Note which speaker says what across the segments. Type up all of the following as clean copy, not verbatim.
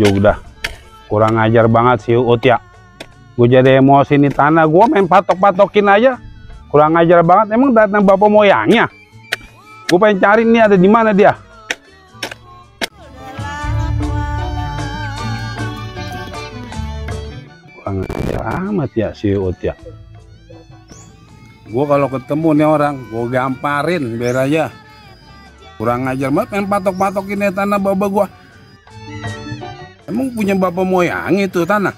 Speaker 1: juga dah. Kurang ajar banget si Uut ya. Gue jadi emosi nih tanah. Gue main patok-patokin aja. Kurang ajar banget. Emang datang bapak moyangnya. Gue pengen cari nih ada di mana dia. Kurang ajar amat ya si Uut ya. Gue kalau ketemu nih orang, gue gamparin biar aja. Kurang ajar banget main patok-patokin tanah bapak gue. Emang punya bapak moyang itu tanah?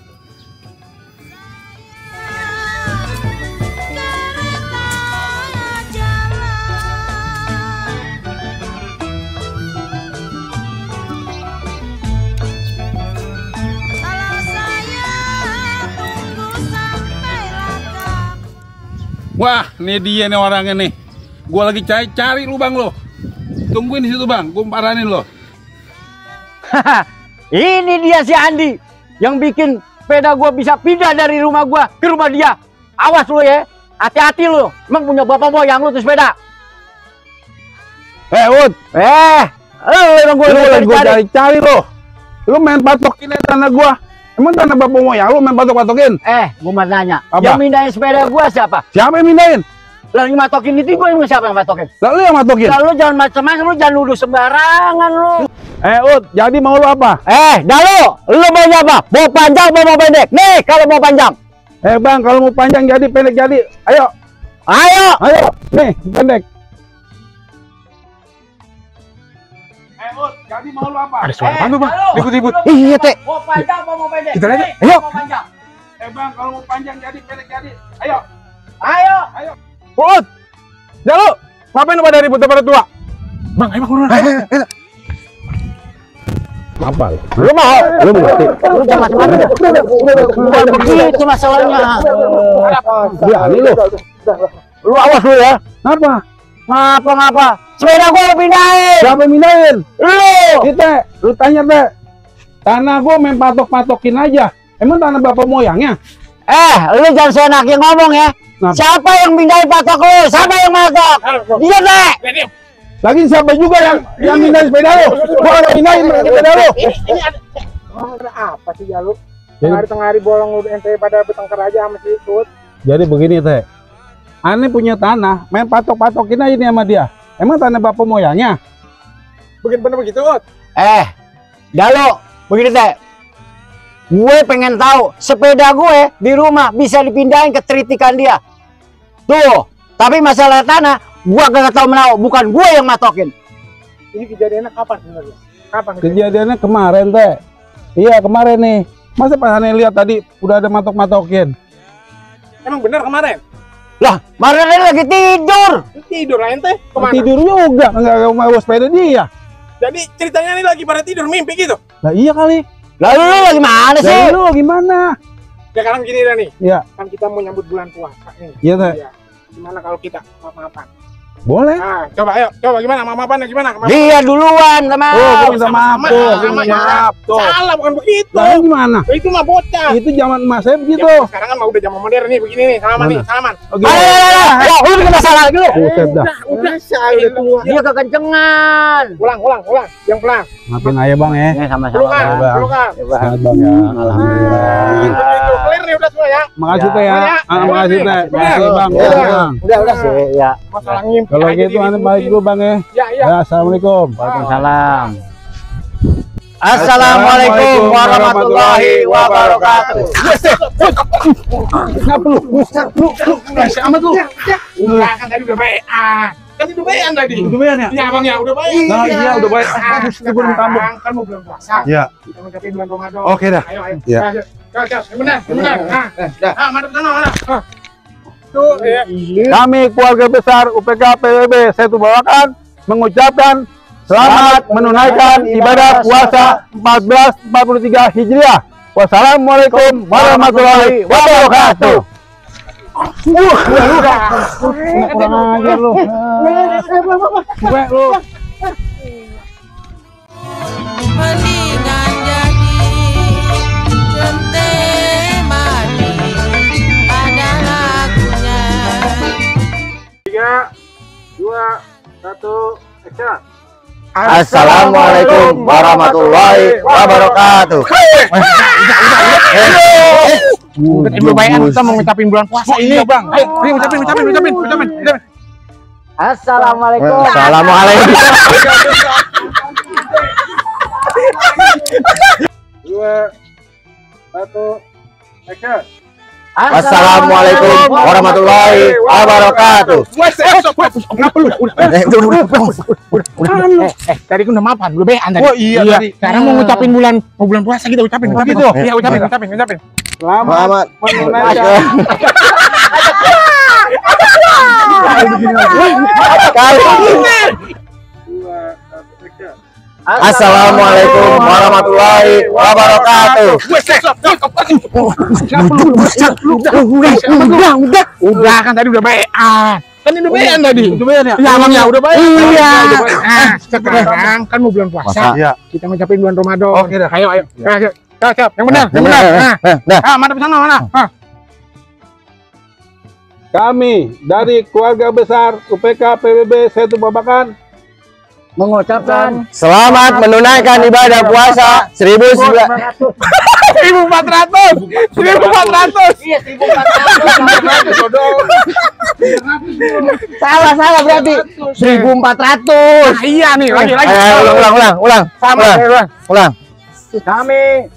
Speaker 1: Wah, ini dia nih orangnya nih. Gua lagi cari lubang lo. Tungguin di situ bang, gua paranin lo.
Speaker 2: Ini dia si Andi yang bikin sepeda gua bisa pindah dari rumah gua ke rumah dia. Awas lo ya, hati-hati lo. Emang punya bapak moyang lo tuh sepeda.
Speaker 1: Ud.
Speaker 2: Emang
Speaker 1: gua cari lo. Lu main patokin tanah gua. Emang tanah bapak moyang lu main patok-patokin?
Speaker 2: Gua mau nanya.
Speaker 1: Apa?
Speaker 2: Yang mindahin sepeda gua siapa?
Speaker 1: Siapa yang mindahin?
Speaker 2: Lagi matokin itu gua, siapa yang matokin?
Speaker 1: Lalu yang matokin?
Speaker 2: Lalu jangan macam-macam, lu jangan nuduh sembarangan lu.
Speaker 1: Ud, jadi mau lu apa?
Speaker 2: Dalu, lu maunya apa? Mau panjang mau pendek? Nih, kalau mau panjang.
Speaker 1: Bang, kalau mau panjang jadi, pendek jadi. Ayo. Nih, pendek. Ud, jadi mau lu apa?
Speaker 3: Ada suara apa tuh bang? Ribut-ribut.
Speaker 2: Iya teh.
Speaker 1: Mau panjang mau pendek?
Speaker 3: Kita lihat.
Speaker 2: Ayo.
Speaker 1: Mau panjang. Bang, kalau mau panjang jadi, pendek jadi. Ayo.
Speaker 3: Ud, Jalu, ngapain lu pada ribut pada tua? Bang, ayo bang, udah.
Speaker 1: Apa?
Speaker 2: Lu mau? Lu ngerti? Lu jangan macam-macam. Bukan begitu masalahnya.
Speaker 1: Berani lu.
Speaker 2: Lu awas lu ya.
Speaker 1: Apa?
Speaker 2: Ngapa? Sepeda gua pindahin.
Speaker 1: Siapa yang mindahin?
Speaker 2: Lu.
Speaker 1: Lu tanya teh. Tanah gua main patok-patokin aja. Emang tanah bapak moyangnya?
Speaker 2: Lu jangan seenaknya ngomong ya.
Speaker 1: Kenapa?
Speaker 2: Siapa yang pindahin patok lu? Siapa yang matok? Dia teh.
Speaker 1: Lagi siapa juga yang mindahin sepeda lu? Gua ada mindahin sepeda lu.
Speaker 3: Ini ada apa sih Jalu? Tengah hari bolong lu ente pada bertengkar aja sama si Ud.
Speaker 1: Jadi begini teh. Aneh punya tanah, main patok-patokin aja nih sama dia. Emang tanah bapak moyangnya?
Speaker 3: Bener begitu Ud.
Speaker 2: Dalu, begini teh. Gue pengen tahu sepeda gue di rumah bisa dipindahin ke tritikan dia. Tuh, tapi masalah tanah, gue gak tahu menau, bukan gue yang matokin.
Speaker 3: Ini kejadiannya kapan sebenarnya? Kapan?
Speaker 1: Kejadiannya kemarin teh. Iya kemarin nih. Masa pas aneh lihat tadi udah ada matok-matokin.
Speaker 3: Emang bener kemarin?
Speaker 2: Lah, kemarin lagi tidur.
Speaker 3: Tidur lah ente? Kemana?
Speaker 1: Tidur juga, nggak mau sepeda dia.
Speaker 3: Jadi ceritanya ini lagi pada tidur mimpi gitu?
Speaker 1: Lah iya kali.
Speaker 2: Lalu lu lagi mana sih?
Speaker 1: Lu gimana?
Speaker 3: Ya sekarang gini dah nih.
Speaker 1: Iya.
Speaker 3: Kan kita mau nyambut bulan puasa nih.
Speaker 1: Iya teh.
Speaker 3: Iya. Gimana kalau kita maaf-maafan?
Speaker 1: Boleh.
Speaker 3: Nah, coba gimana maaf-maafannya gimana?
Speaker 2: Dia duluan sama.
Speaker 1: Gue minta maaf tuh, maaf tuh.
Speaker 3: Salah bukan begitu.
Speaker 1: Lah gimana?
Speaker 3: Itu mah bocah.
Speaker 1: Itu zaman emas saya begitu.
Speaker 3: Ya, sekarang kan udah zaman modern nih begini nih. Salaman nih, salaman.
Speaker 1: Oke.
Speaker 2: Lu bikin masalah dulu.
Speaker 1: Buset dah.
Speaker 3: Udah tua.
Speaker 2: Dia kekencengan.
Speaker 3: Ulang. Yang pelan.
Speaker 1: Maafin aja bang ya.
Speaker 2: Sama-sama.
Speaker 3: Pelukan.
Speaker 1: Sehat bang ya. Alhamdulillah.
Speaker 3: Itu clear nih udah semua ya.
Speaker 1: Makasih teh ya. Makasih teh. Makasih bang.
Speaker 2: Udah sih ya.
Speaker 3: Masalah ngimpi.
Speaker 1: Kalau gitu aneh balik dulu bang ya.
Speaker 3: Ya.
Speaker 1: Ya, assalamualaikum.
Speaker 2: Waalaikumsalam. Assalamualaikum warahmatullahi wabarakatuh.
Speaker 1: Kenapa lu?
Speaker 3: Masih amat lu. Kan tadi udah baik. Kan itu bayan tadi.
Speaker 1: Udah bayan ya?
Speaker 3: Iya bang ya, udah baik.
Speaker 1: Nah, iya udah baik. Sebelum tamu.
Speaker 3: Kan mau bulan puasa.
Speaker 1: Ya.
Speaker 3: Kita mencapai bulan Ramadan.
Speaker 1: Oke dah.
Speaker 3: Ayo.
Speaker 1: Ya.
Speaker 3: Benar. Madep sana mana? Tuh, ya.
Speaker 1: Kami keluarga besar UPK PWB Setu Bawakan mengucapkan selamat menunaikan ibadah puasa 1443 Hijriah. Wassalamualaikum warahmatullahi wabarakatuh. Kurang ajar lu. Lu.
Speaker 4: Mendingan jadi centeng mati ada lagunya.
Speaker 3: 3, 2, 1, action.
Speaker 2: Assalamualaikum warahmatullahi wabarakatuh.
Speaker 3: Udah bayan kita mau ngucapin bulan puasa ini, Bang. Ayo, ngucapin.
Speaker 2: Assalamualaikum. Assalamualaikum.
Speaker 3: 2, 1, action.
Speaker 2: Assalamualaikum warahmatullahi wabarakatuh.
Speaker 3: Tadi aku udah maafan, udah bayan tadi.
Speaker 1: Oh iya tadi.
Speaker 3: Sekarang mau ngucapin bulan puasa kita ucapin.
Speaker 1: gitu?
Speaker 3: Iya, ucapin.
Speaker 1: Selamat menunaikan.
Speaker 2: Assalamualaikum warahmatullahi wabarakatuh.
Speaker 3: Udah kan tadi udah bayan. Kan udah bayan tadi.
Speaker 1: Udah bayan ya?
Speaker 3: Iya, Bang ya, udah bayan.
Speaker 2: Iya.
Speaker 3: Nah, sekarang kan mau bulan puasa.
Speaker 1: Iya.
Speaker 3: Kita ngucapin bulan Ramadan.
Speaker 1: Oke dah.
Speaker 3: Ayo. Siap. Yang benar. Nah, mantap sana mana?
Speaker 1: Kami dari keluarga besar UPK PBB Setu Babakan
Speaker 2: Mengucapkan selamat menunaikan ibadah puasa 1400.
Speaker 3: 1400.
Speaker 2: Iya, 1400. Salah berarti 1400.
Speaker 3: Iya nih, lagi.
Speaker 2: Ulang. Ulang.
Speaker 1: kami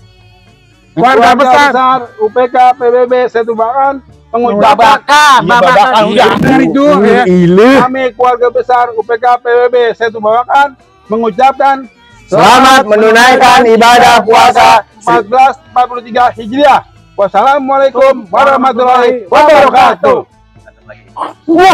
Speaker 3: Keluarga besar
Speaker 1: UPK PBB Setu Babakan mengucapkan
Speaker 3: Babakan udah dari itu ya.
Speaker 1: kami keluarga besar UPK PBB Setu Babakan mengucapkan
Speaker 2: Selamat menunaikan ibadah puasa
Speaker 1: 1443 Hijriah. Wassalamualaikum warahmatullahi wabarakatuh.
Speaker 3: Wah,